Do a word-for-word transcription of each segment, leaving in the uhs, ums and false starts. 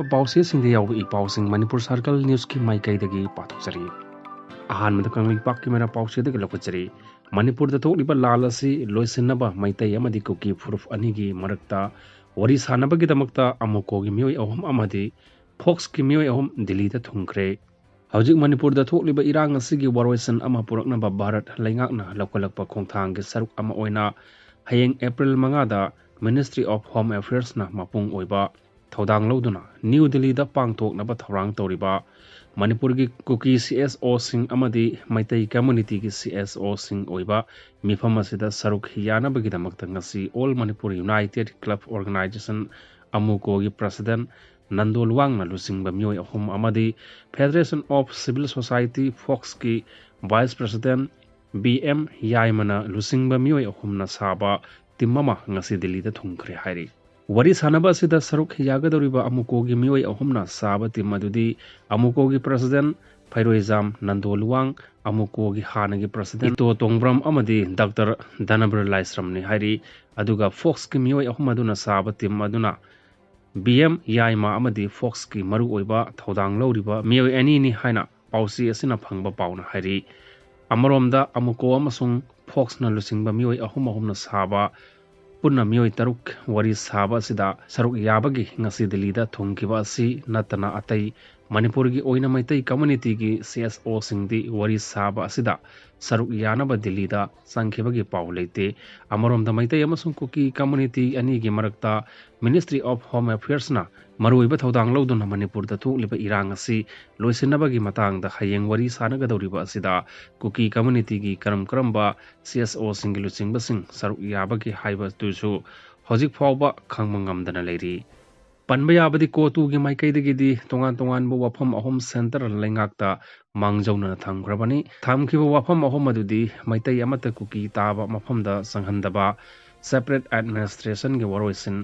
ꯄꯥꯎꯆꯦꯁꯤꯡꯗ ꯌꯥꯎꯕ ꯏ ꯄꯥꯎꯁꯤꯡ ꯃꯅꯤꯄꯨꯔ ꯁꯥꯔꯀꯜ ꯅ꯭ꯌꯨꯁꯀꯤ ꯃꯥꯏꯀꯩꯗꯒꯤ ꯄꯥꯊꯣꯛꯆꯔꯤ꯫ ꯑꯍꯥꯟꯕꯗ ꯀꯪꯂꯩꯄꯥꯛꯀꯤ ꯃꯩꯔꯥ ꯄꯥꯎꯆꯦꯗꯒꯤ ꯂꯧꯈꯠꯆꯔꯤ꯫ ꯃꯅꯤꯄꯨꯔꯗ ꯊꯣꯛꯂꯤꯕ ꯂꯥꯜ ꯑꯁꯤ ꯂꯣꯏꯁꯤꯟꯅꯕ ꯃꯩꯇꯩ ꯑꯃꯗꯤ ꯀꯨꯀꯤ ꯐꯨꯔꯨꯞ ꯑꯅꯤꯒꯤ ꯃꯔꯛꯇ ꯋꯥꯔꯤ ꯁꯥꯟꯅꯕꯒꯤꯗꯃꯛꯇ ꯑꯃꯨꯀꯣꯒꯤ ꯃꯤꯑꯣꯏ ꯑꯍꯨꯝ ꯑꯃꯗꯤ ꯐꯣꯛꯁꯀꯤ ꯃꯤꯑꯣꯏ ꯑꯍꯨꯝ ꯗꯤꯜꯂꯤꯗ ꯊꯨꯡꯈ꯭ꯔꯦ꯫ ꯍꯧꯖꯤꯛ ꯃꯅꯤꯄꯨꯔꯗ ꯊꯣꯛꯂꯤꯕ ꯏꯔꯥꯡ ꯑꯁꯤꯒꯤ ꯋꯥꯔꯣꯏꯁꯤꯟ ꯑꯃ ꯄꯨꯔꯛꯅꯕ ꯚꯥꯔꯠ ꯂꯩꯉꯥꯛꯅ ꯂꯧꯈꯠꯂꯛꯄ ꯈꯣꯡꯊꯥꯡꯒꯤ ꯁꯔꯨꯛ ꯑꯃ ꯑꯣꯏꯅ ꯍꯌꯦꯡ ꯑꯦꯄ꯭ꯔꯤꯜ ꯃꯉꯥꯗ Ministry of Home Affairsꯅ ꯃꯄꯨꯡ ꯑꯣꯏꯕ ꯊꯧꯗꯥꯡ ꯂꯧꯗꯨꯅ ꯅ꯭ꯌꯨ ꯗꯤꯜꯂꯤꯗ ꯄꯥꯡꯊꯣꯛꯅꯕ ꯊꯧꯔꯥꯡ ꯇꯧꯔꯤꯕ ꯃꯅꯤꯄꯨꯔꯒꯤ ꯀꯨꯀꯤ ꯁꯤ ꯑꯦꯁ ꯑꯣꯁꯤꯡ ꯑꯃꯗꯤ ꯃꯩꯇꯩ ꯀꯝꯃ꯭ꯌꯨꯅꯤꯇꯤꯒꯤ ꯁꯤ ꯑꯦꯁ ꯑꯣꯁꯤꯡ ꯑꯣꯏꯕ ꯃꯤꯐꯝ ꯑꯁꯤꯗ ꯁꯔꯨꯛ ꯌꯥꯅꯕꯒꯤꯗꯃꯛꯇ ꯉꯁꯤ All Manipur United Club Organization, ꯑꯃꯨꯀꯣꯒꯤ ꯄ꯭ꯔꯁꯤꯗꯦꯟ ꯅꯟꯗꯣ ꯂꯨꯋꯥꯡꯅ ꯂꯨꯆꯤꯡꯕ ꯃꯤꯑꯣꯏ ꯑꯍꯨꯝ ꯑꯃꯗꯤ Federation of Civil Society, ꯐꯣꯛꯁꯀꯤ ꯚꯥꯏꯁ ꯄ꯭ꯔꯁꯤꯗꯦꯟ ꯕꯤ ꯑꯦꯝ ꯌꯥꯏꯃꯅ ꯂꯨꯆꯤꯡꯕ ꯃꯤꯑꯣꯏ ꯑꯍꯨꯝꯅ ꯁꯥꯕ ꯇꯤꯝ ꯑꯃ ꯉꯁꯤ ꯗꯤꯜꯂꯤꯗ ꯊꯨꯡꯈ꯭ꯔꯦ ꯍꯥꯏꯔꯤ꯫ ꯋꯥꯔꯤ ꯁꯥꯟꯅꯕ ꯑꯁꯤꯗ ꯁꯔꯨꯛ ꯌꯥꯒꯗꯧꯔꯤꯕ ꯑꯃꯨꯀꯣꯒꯤ ꯃꯤꯑꯣꯏ ꯑꯍꯨꯝꯅ ꯁꯥꯕ ꯇꯤꯝ ꯑꯗꯨꯗꯤ ꯑꯃꯨꯀꯣꯒꯤ ꯄ꯭ꯔꯁꯤꯗꯦꯟ ꯐꯩꯔꯣꯏꯖꯥꯝ ꯅꯟꯗꯣ ꯂꯨꯋꯥꯡ, ꯑꯃꯨꯀꯣꯒꯤ ꯍꯥꯟꯅꯒꯤ ꯄ꯭ꯔꯁꯤꯗꯦꯟ ꯏꯇꯣ ꯇꯣꯡꯕ꯭ꯔꯝ ꯑꯃꯗꯤ ꯗꯥꯛꯇꯔ ꯙꯅꯕꯤꯔ ꯂꯥꯏꯁ꯭ꯔꯝꯅꯤ ꯍꯥꯏꯔꯤ꯫ ꯑꯗꯨꯒ ꯐꯣꯛꯁꯀꯤ ꯃꯤꯑꯣꯏ ꯑꯍꯨꯝ ꯑꯗꯨꯅ ꯁꯥꯕ ꯇꯤꯝ ꯑꯗꯨꯅ ꯕꯤ ꯑꯦꯝ ꯌꯥꯏꯃꯥ ꯑꯃꯗꯤ ꯐꯣꯛꯁꯀꯤ ꯃꯔꯨꯑꯣꯏꯕ ꯊꯧꯗꯥꯡ ꯂꯧꯔꯤꯕ ꯃꯤꯑꯣꯏ ꯑꯅꯤꯅꯤ ꯍꯥꯏꯅ ꯄꯥꯎꯆꯦ ꯑꯁꯤꯅ ꯐꯪꯕ ꯄꯥꯎꯅ ꯍꯥꯏꯔꯤ꯫ ꯑꯃꯔꯣꯝꯗ ꯑꯃꯨꯀꯣ ꯑꯃꯁꯨꯡ ꯐꯣꯛꯁꯅ ꯂꯨꯆꯤꯡꯕ ꯃꯤꯑꯣꯏ ꯑꯍꯨꯝ ꯑꯍꯨꯝꯅ ꯁꯥꯕ ꯄꯨꯟꯅ ꯃꯤꯑꯣꯏ ꯇꯔꯨꯛ ꯋꯥꯔꯤ ꯁꯥꯕ ꯑꯁꯤꯗ ꯁꯔꯨꯛ ꯌꯥꯕꯒꯤ ꯉꯁꯤ ꯗꯤꯜꯂꯤꯗ ꯊꯨꯡꯈꯤꯕ ꯑꯁꯤ ꯅꯠꯇꯅ ꯑꯇꯩ ꯃꯅꯤꯄꯨꯔꯒꯤ ꯑꯣꯏꯅ ꯃꯩꯇꯩ ꯀꯝꯃ꯭ꯌꯨꯅꯤꯇꯤꯒꯤ ꯁꯤ ꯑꯦꯁ ꯑꯣꯁꯤꯡꯗꯤ ꯋꯥꯔꯤ ꯁꯥꯕ ꯑꯁꯤꯗ ꯁꯔꯨꯛ ꯌꯥꯅꯕ ꯗꯤꯜꯂꯤꯗ ꯆꯪꯈꯤꯕꯒꯤ ꯄꯥꯎ ꯂꯩꯇꯦ꯫ ꯑꯃꯔꯣꯝꯗ ꯃꯩꯇꯩ ꯑꯃꯁꯨꯡ ꯀꯨꯀꯤ ꯀꯝꯃ꯭ꯌꯨꯅꯤꯇꯤ ꯑꯅꯤꯒꯤ ꯃꯔꯛꯇ Ministry of Home Affairsꯅ ꯃꯔꯨꯑꯣꯏꯕ ꯊꯧꯗꯥꯡ ꯂꯧꯗꯨꯅ ꯃꯅꯤꯄꯨꯔꯗ ꯊꯣꯛꯂꯤꯕ ꯏꯔꯥꯡ ꯑꯁꯤ ꯂꯣꯏꯁꯤꯟꯅꯕꯒꯤ ꯃꯇꯥꯡꯗ ꯍꯌꯦꯡ ꯋꯥꯔꯤ ꯁꯥꯟꯅꯒꯗꯧꯔꯤꯕ ꯑꯁꯤꯗ ꯀꯨꯀꯤ ꯀꯝꯃ꯭ꯌꯨꯅꯤꯇꯤꯒꯤ ꯀꯔꯝ ꯀꯔꯝꯕ ꯁꯤ ꯑꯦꯁ ꯑꯣꯁꯤꯡꯒꯤ ꯂꯨꯆꯤꯡꯕꯁꯤꯡ ꯁꯔꯨꯛ ꯌꯥꯕꯒꯦ ꯍꯥꯏꯕꯗꯨꯁꯨ ꯍꯧꯖꯤꯛ ꯐꯥꯎꯕ ꯈꯪꯕ ꯉꯝꯗꯅ ꯂꯩꯔꯤ꯫ ꯄꯟꯕ ꯌꯥꯕꯗꯤ ꯀꯣꯇꯨꯒꯤ ꯃꯥꯏꯀꯩꯗꯒꯤꯗꯤ ꯇꯣꯉꯥꯟ ꯇꯣꯉꯥꯟꯕ ꯋꯥꯐꯝ ꯑꯍꯨꯝ ꯁꯦꯟꯇ꯭ꯔꯦꯜ ꯂꯩꯉꯥꯛꯇ ꯃꯥꯡꯖꯧꯅꯅ ꯊꯝꯈ꯭ꯔꯕꯅꯤ꯫ ꯊꯝꯈꯤꯕ ꯋꯥꯐꯝ ꯑꯍꯨꯝ ꯑꯗꯨꯗꯤ ꯃꯩꯇꯩ ꯑꯃꯠꯇ ꯀꯨꯀꯤ ꯇꯥꯕ ꯃꯐꯝꯗ ꯆꯪꯍꯟꯗꯕ, separate administrationꯒꯤ ꯋꯥꯔꯣꯏꯁꯤꯟ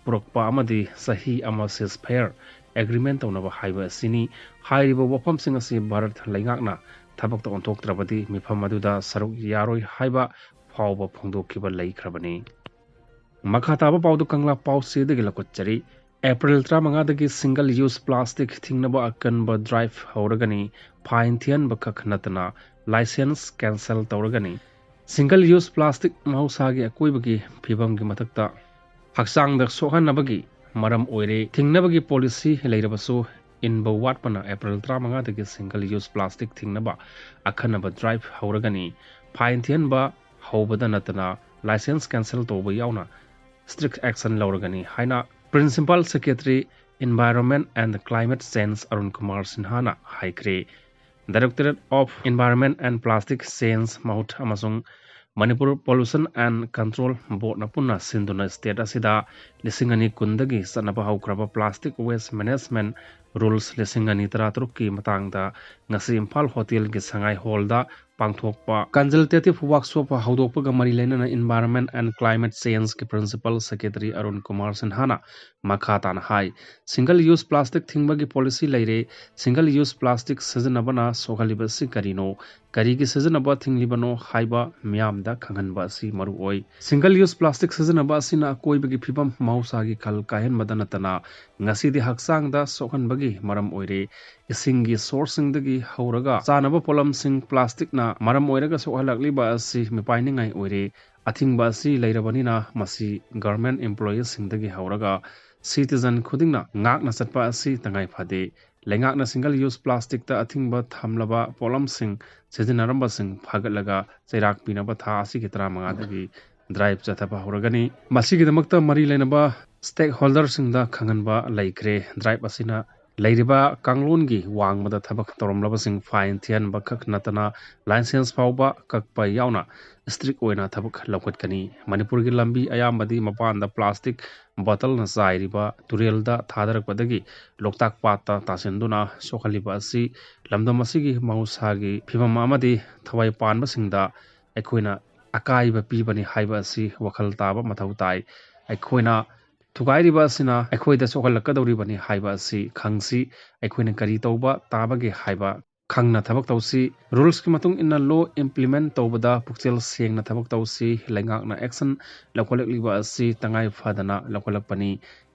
ꯄꯨꯔꯛꯄ ꯑꯃꯗꯤ ꯆꯍꯤ ꯑꯃ ceasefire agreement ꯇꯧꯅꯕ ꯍꯥꯏꯕ ꯑꯁꯤꯅꯤ꯫ ꯍꯥꯏꯔꯤꯕ ꯋꯥꯐꯝꯁꯤꯡ ꯑꯁꯤ ꯚꯥꯔꯠ ꯂꯩꯉꯥꯛꯅ ꯊꯕꯛꯇ ꯑꯣꯟꯊꯣꯛꯇ꯭ꯔꯕꯗꯤ ꯃꯤꯐꯝ ꯑꯗꯨꯗ ꯁꯔꯨꯛ ꯌꯥꯔꯣꯏ ꯍꯥꯏꯕ ꯐꯥꯎꯕ ꯐꯣꯡꯗꯣꯛꯈꯤꯕ ꯂꯩꯈ꯭ꯔꯕꯅꯤ꯫ ꯃꯈꯥ ꯇꯥꯕ ꯄꯥꯎꯗꯨ ꯀꯪꯂꯥ ꯄꯥꯎꯆꯦꯗꯒꯤ ꯂꯧꯈꯠꯆꯔꯤ꯫ ꯑꯦꯄ꯭ꯔꯤꯜ ꯇꯔꯥꯃꯉꯥꯗꯒꯤ single use plastic ꯊꯤꯡꯅꯕ ꯑꯀꯟꯕ drive ꯍꯧꯔꯒꯅꯤ꯫ Fine ꯊꯤꯍꯟꯕ ꯈꯛ ꯅꯠꯇꯅ license cancel ꯇꯧꯔꯒꯅꯤ꯫ Single use plastic ꯃꯍꯧꯁꯥꯒꯤ ꯑꯀꯣꯏꯕꯒꯤ ꯐꯤꯕꯝꯒꯤ ꯃꯊꯛꯇ ꯍꯛꯆꯥꯡꯗ ꯁꯣꯛꯍꯟꯅꯕꯒꯤ ꯃꯔꯝ ꯑꯣꯏꯔꯦ꯫ ꯊꯤꯡꯅꯕꯒꯤ policy ꯂꯩꯔꯕꯁꯨ ꯏꯟꯕ ꯋꯥꯠꯄꯅ ꯑꯦꯄ꯭ꯔꯤꯜ ꯇꯔꯥꯃꯉꯥꯗꯒꯤ single use plastic ꯊꯤꯡꯅꯕ ꯑꯈꯟꯅꯕ drive ꯍꯧꯔꯒꯅꯤ꯫ Fine ꯊꯤꯍꯟꯕ ꯍꯧꯕꯗ ꯅꯠꯇꯅ license cancel ꯇꯧꯕ ꯌꯥꯎꯅ strict action ꯂꯧꯔꯒꯅꯤ ꯍꯥꯏꯅ Principal Secretary Environment and Climate Change Arun Kumar ꯁꯤꯟꯍꯥꯅ ꯍꯥꯏꯈ꯭ꯔꯦ꯫ Directorate of Environment and Plastic Change ꯃꯍꯨꯠ ꯑꯃꯁꯨꯡ ꯃꯅꯤꯄꯨꯔ Pollution and Control Boardꯅ ꯄꯨꯟꯅ ꯁꯤꯟꯗꯨꯅ state ꯑꯁꯤꯗ ꯂꯤꯁꯤꯡ ꯑꯅꯤ ꯀꯨꯟꯗꯒꯤ ꯆꯠꯅꯕ ꯍꯧꯈ꯭ꯔꯕ Plastic Waste Management Rules ꯂꯤꯁꯤꯡ ꯑꯅꯤ ꯇꯔꯥꯇꯔꯨꯛꯀꯤ ꯃꯇꯥꯡꯗ ꯉꯁꯤ ꯏꯝꯐꯥꯜ ꯍꯣꯇꯦꯜꯒꯤ ꯁꯉꯥꯏ ꯍꯣꯜꯗ ꯄꯥꯡꯊꯣꯛꯄ consultative workshop ꯍꯧꯗꯣꯛꯄꯒ ꯃꯔꯤ ꯂꯩꯅꯅ Environment and Climate Changeꯀꯤ Principal Secretary Arun Kumar ꯁꯤꯟꯍꯥꯅ ꯃꯈꯥ ꯇꯥꯅ ꯍꯥꯏ, single use plastic ꯊꯤꯡꯕꯒꯤ policy ꯂꯩꯔꯦ꯫ Single use plastic ꯁꯤꯖꯤꯟꯅꯕꯅ ꯁꯣꯛꯍꯜꯂꯤꯕꯁꯤ ꯀꯔꯤꯅꯣ? ꯀꯔꯤꯒꯤ ꯁꯤꯖꯤꯟꯅꯕ ꯊꯤꯡꯂꯤꯕꯅꯣ ꯍꯥꯏꯕ ꯃꯤꯌꯥꯝꯗ ꯈꯪꯍꯟꯕ ꯑꯁꯤ ꯃꯔꯨ ꯑꯣꯏ꯫ Single use plastic ꯁꯤꯖꯤꯟꯅꯕ ꯑꯁꯤꯅ ꯑꯀꯣꯏꯕꯒꯤ ꯐꯤꯕꯝ ꯃꯍꯧꯁꯥꯒꯤ ꯈꯜ ꯀꯥꯏꯍꯟꯕꯗ ꯅꯠꯇꯅ ꯉꯁꯤꯗꯤ ꯍꯛꯆꯥꯡꯗ ꯁꯣꯛꯍꯟꯕꯒꯤ ꯃꯔꯝ ꯑꯣꯏꯔꯦ꯫ ꯏꯁꯤꯡꯒꯤ sourceꯁꯤꯡꯗꯒꯤ ꯍꯧꯔꯒ ꯆꯥꯅꯕ ꯄꯣꯠꯂꯝꯁꯤꯡ plasticꯅ ꯃꯔꯝ ꯑꯣꯏꯔꯒ ꯁꯣꯛꯍꯜꯂꯛꯂꯤꯕ ꯑꯁꯤ ꯃꯤꯄꯥꯏꯅꯤꯡꯉꯥꯏ ꯑꯣꯏꯔꯦ꯫ ꯑꯊꯤꯡꯕ ꯑꯁꯤ ꯂꯩꯔꯕꯅꯤꯅ ꯃꯁꯤ government employeeꯁꯤꯡꯗꯒꯤ ꯍꯧꯔꯒ citizen ꯈꯨꯗꯤꯡꯅ ꯉꯥꯛꯅ ꯆꯠꯄ ꯑꯁꯤ ꯇꯉꯥꯏ ꯐꯗꯦ꯫ ꯂꯩꯉꯥꯛꯅ single use plasticꯇ ꯑꯊꯤꯡꯕ ꯊꯝꯂꯕ ꯄꯣꯠꯂꯝꯁꯤꯡ ꯁꯤꯖꯤꯟꯅꯔꯝꯕꯁꯤꯡ ꯐꯥꯒꯠꯂꯒ ꯆꯩꯔꯥꯛ ꯄꯤꯅꯕ ꯊꯥ ꯑꯁꯤꯒꯤ ꯇꯔꯥꯃꯉꯥꯗꯒꯤ drive ꯆꯠꯊꯕ ꯍꯧꯔꯒꯅꯤ꯫ ꯃꯁꯤꯒꯤꯗꯃꯛꯇ ꯃꯔꯤ ꯂꯩꯅꯕ stakeholderꯁꯤꯡꯗ ꯈꯪꯍꯟꯕ ꯂꯩꯈ꯭ꯔꯦ꯫ Drive ꯑꯁꯤꯅ ꯂꯩꯔꯤꯕ ꯀꯥꯡꯂꯣꯟꯒꯤ ꯋꯥꯡꯃꯗ ꯊꯕꯛ ꯇꯧꯔꯝꯂꯕꯁꯤꯡ fine ꯊꯤꯍꯟꯕ ꯈꯛ ꯅꯠꯇꯅ license ꯐꯥꯎꯕ ꯀꯛꯄ ꯌꯥꯎꯅ strict ꯑꯣꯏꯅ ꯊꯕꯛ ꯂꯧꯈꯠꯀꯅꯤ꯫ ꯃꯅꯤꯄꯨꯔꯒꯤ ꯂꯝꯕꯤ ꯑꯌꯥꯝꯕꯗꯤ ꯃꯄꯥꯟꯗ plastic bottleꯅ ꯆꯥꯏꯔꯤꯕ ꯇꯨꯔꯦꯜꯗ ꯊꯥꯗꯔꯛꯄꯗꯒꯤ ꯂꯣꯛꯇꯥꯛ ꯄꯥꯠꯇ ꯇꯥꯁꯤꯟꯗꯨꯅ ꯁꯣꯛꯍꯜꯂꯤꯕ ꯑꯁꯤ ꯂꯝꯗꯝ ꯑꯁꯤꯒꯤ ꯃꯍꯧꯁꯥꯒꯤ ꯐꯤꯕꯝ ꯑꯃꯗꯤ ꯊꯋꯥꯏ ꯄꯥꯟꯕꯁꯤꯡꯗ ꯑꯩꯈꯣꯏꯅ ꯑꯀꯥꯏꯕ ꯄꯤꯕꯅꯤ ꯍꯥꯏꯕ ꯑꯁꯤ ꯋꯥꯈꯜ ꯇꯥꯕ ꯃꯊꯧ ꯇꯥꯏ꯫ ꯑꯩꯈꯣꯏꯅ ꯊꯨꯒꯥꯏꯔꯤꯕ ꯑꯁꯤꯅ ꯑꯩꯈꯣꯏꯗ ꯁꯣꯛꯍꯜꯂꯛꯀꯗꯧꯔꯤꯕꯅꯤ ꯍꯥꯏꯕ ꯑꯁꯤ ꯈꯪꯁꯤ꯫ ꯑꯩꯈꯣꯏꯅ ꯀꯔꯤ ꯇꯧꯕ ꯇꯥꯕꯒꯦ ꯍꯥꯏꯕ ꯈꯪꯅ ꯊꯕꯛ ꯇꯧꯁꯤ꯫ Rulesꯀꯤ ꯃꯇꯨꯡ ꯏꯟꯅ law implement ꯇꯧꯕꯗ ꯄꯨꯛꯆꯦꯜ ꯁꯦꯡꯅ ꯊꯕꯛ ꯇꯧꯁꯤ꯫ ꯂꯩꯉꯥꯛꯅ action ꯂꯧꯈꯠꯂꯛꯂꯤꯕ ꯑꯁꯤ ꯇꯉꯥꯏ ꯐꯗꯅ ꯂꯧꯈꯠꯂꯛꯄꯅꯤ꯫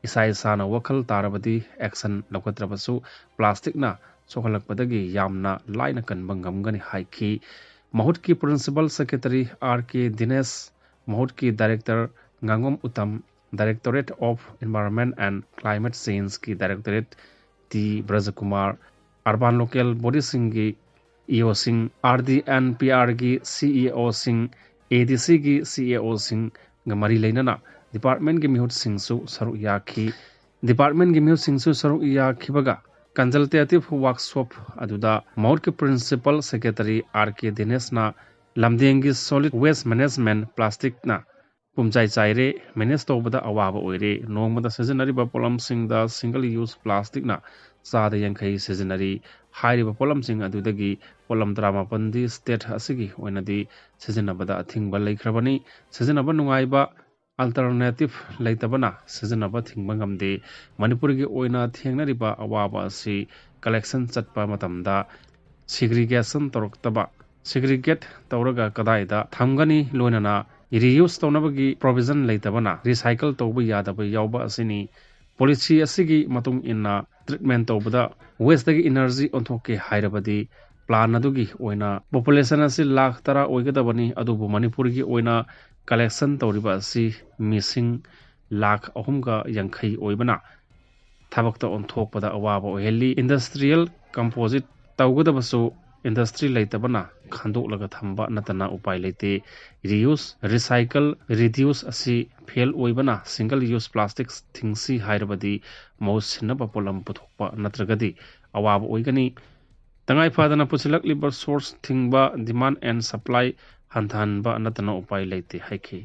ꯏꯁꯥ ꯏꯁꯥꯅ ꯋꯥꯈꯜ ꯇꯥꯔꯕꯗꯤ action ꯂꯧꯈꯠꯇ꯭ꯔꯕꯁꯨ plasticꯅ ꯁꯣꯛꯍꯜꯂꯛꯄꯗꯒꯤ ꯌꯥꯝꯅ ꯂꯥꯏꯅ ꯀꯟꯕ ꯉꯝꯒꯅꯤ ꯍꯥꯏꯈꯤ꯫ ꯃꯍꯨꯠꯀꯤ Principal Secretary R K Dinesh, ꯃꯍꯨꯠꯀꯤ Director ꯉꯥꯉꯣꯝ Uttam, Directorate of Environment and Climate Changeꯀꯤ Directorate T Brajakumar, urban local bodyꯁꯤꯡꯒꯤ ꯏ ꯑꯣꯁꯤꯡ, ꯑꯥꯔ ꯗꯤ ꯑꯦꯟ ꯄꯤ ꯑꯥꯔꯒꯤ ꯁꯤ ꯏ ꯑꯣꯁꯤꯡ, ꯑꯦ ꯗꯤ ꯁꯤꯒꯤ ꯁꯤ ꯏ ꯑꯣꯁꯤꯡꯒ ꯃꯔꯤ ꯂꯩꯅꯅ departmentꯀꯤ ꯃꯤꯍꯨꯠꯁꯤꯡꯁꯨ ꯁꯔꯨꯛ ꯌꯥꯈꯤ꯫ Departmentꯀꯤ ꯃꯤꯍꯨꯠꯁꯤꯡꯁꯨ ꯁꯔꯨꯛ ꯌꯥꯈꯤꯕꯒ consultative workshop ꯑꯗꯨꯗ ꯃꯍꯨꯠꯀꯤ Principal Secretary R K ꯗꯤꯅꯦꯁꯅ ꯂꯝꯗꯦꯡꯒꯤ solid waste management plasticꯅ ꯄꯨꯝꯆꯥꯏ ꯆꯥꯏꯔꯦ, manage ꯇꯧꯕꯗ ꯑꯋꯥꯕ ꯑꯣꯏꯔꯦ꯫ ꯅꯣꯡꯃꯗ ꯁꯤꯖꯤꯟꯅꯔꯤꯕ ꯄꯣꯠꯂꯝꯁꯤꯡꯗ single use plasticꯅ ꯆꯥꯗ ꯌꯥꯡꯈꯩ ꯁꯤꯖꯤꯟꯅꯔꯤ꯫ ꯍꯥꯏꯔꯤꯕ ꯄꯣꯠꯂꯝꯁꯤꯡ ꯑꯗꯨꯗꯒꯤ ꯄꯣꯠꯂꯝ ꯇꯔꯥꯃꯥꯄꯟꯗꯤ state ꯑꯁꯤꯒꯤ ꯑꯣꯏꯅꯗꯤ ꯁꯤꯖꯤꯟꯅꯕꯗ ꯑꯊꯤꯡꯕ ꯂꯩꯈ꯭ꯔꯕꯅꯤ꯫ ꯁꯤꯖꯤꯟꯅꯕ ꯅꯨꯡꯉꯥꯏꯕ alternative ꯂꯩꯇꯕꯅ ꯁꯤꯖꯤꯟꯅꯕ ꯊꯤꯡꯕ ꯉꯝꯗꯦ꯫ ꯃꯅꯤꯄꯨꯔꯒꯤ ꯑꯣꯏꯅ ꯊꯦꯡꯅꯔꯤꯕ ꯑꯋꯥꯕ ꯑꯁꯤ collection ꯆꯠꯄ ꯃꯇꯝꯗ segregation ꯇꯧꯔꯛꯇꯕ, segregate ꯇꯧꯔꯒ ꯀꯗꯥꯏꯗ ꯊꯝꯒꯅꯤ, ꯂꯣꯏꯅꯅ reuse ꯇꯧꯅꯕꯒꯤ provision ꯂꯩꯇꯕꯅ recycle ꯇꯧꯕ ꯌꯥꯗꯕ ꯌꯥꯎꯕ ꯑꯁꯤꯅꯤ꯫ Policy ꯑꯁꯤꯒꯤ ꯃꯇꯨꯡ ꯏꯟꯅ treatment ꯇꯧꯕꯗ wasteꯇꯒꯤ energy ꯑꯣꯟꯊꯣꯛꯀꯦ ꯍꯥꯏꯔꯕꯗꯤ plan ꯑꯗꯨꯒꯤ ꯑꯣꯏꯅ population ꯑꯁꯤ ꯂꯥꯈ ꯇꯔꯥ ꯑꯣꯏꯒꯗꯕꯅꯤ, ꯑꯗꯨꯕꯨ ꯃꯅꯤꯄꯨꯔꯒꯤ ꯑꯣꯏꯅ collection ꯇꯧꯔꯤꯕ ꯑꯁꯤ ꯃꯤꯁꯤꯡ ꯂꯥꯈ ꯑꯍꯨꯝꯒ ꯌꯥꯡꯈꯩ ꯑꯣꯏꯕꯅ ꯊꯕꯛꯇ ꯑꯣꯟꯊꯣꯛꯄꯗ ꯑꯋꯥꯕ ꯑꯣꯏꯍꯜꯂꯤ꯫ Industrial composite ꯇꯧꯒꯗꯕꯁꯨ industry ꯂꯩꯇꯕꯅ ꯈꯟꯗꯣꯛꯂꯒ ꯊꯝꯕ ꯅꯠꯇꯅ ꯎꯄꯥꯏ ꯂꯩꯇꯦ꯫ Reuse, recycle, reduce ꯑꯁꯤ fail ꯑꯣꯏꯕꯅ single use plastic ꯊꯤꯡꯁꯤ ꯍꯥꯏꯔꯕꯗꯤ ꯃꯍꯨꯠ ꯁꯤꯟꯅꯕ ꯄꯣꯠꯂꯝ ꯄꯨꯊꯣꯛꯄ ꯅꯠꯇ꯭ꯔꯒꯗꯤ ꯑꯋꯥꯕ ꯑꯣꯏꯒꯅꯤ꯫ ꯇꯉꯥꯏ ꯐꯗꯅ ꯄꯨꯁꯤꯜꯂꯛꯂꯤꯕ source ꯊꯤꯡꯕ, demand and supply ꯍꯟꯊꯍꯟꯕ ꯅꯠꯇꯅ ꯎꯄꯥꯏ ꯂꯩꯇꯦ ꯍꯥꯏꯈꯤ꯫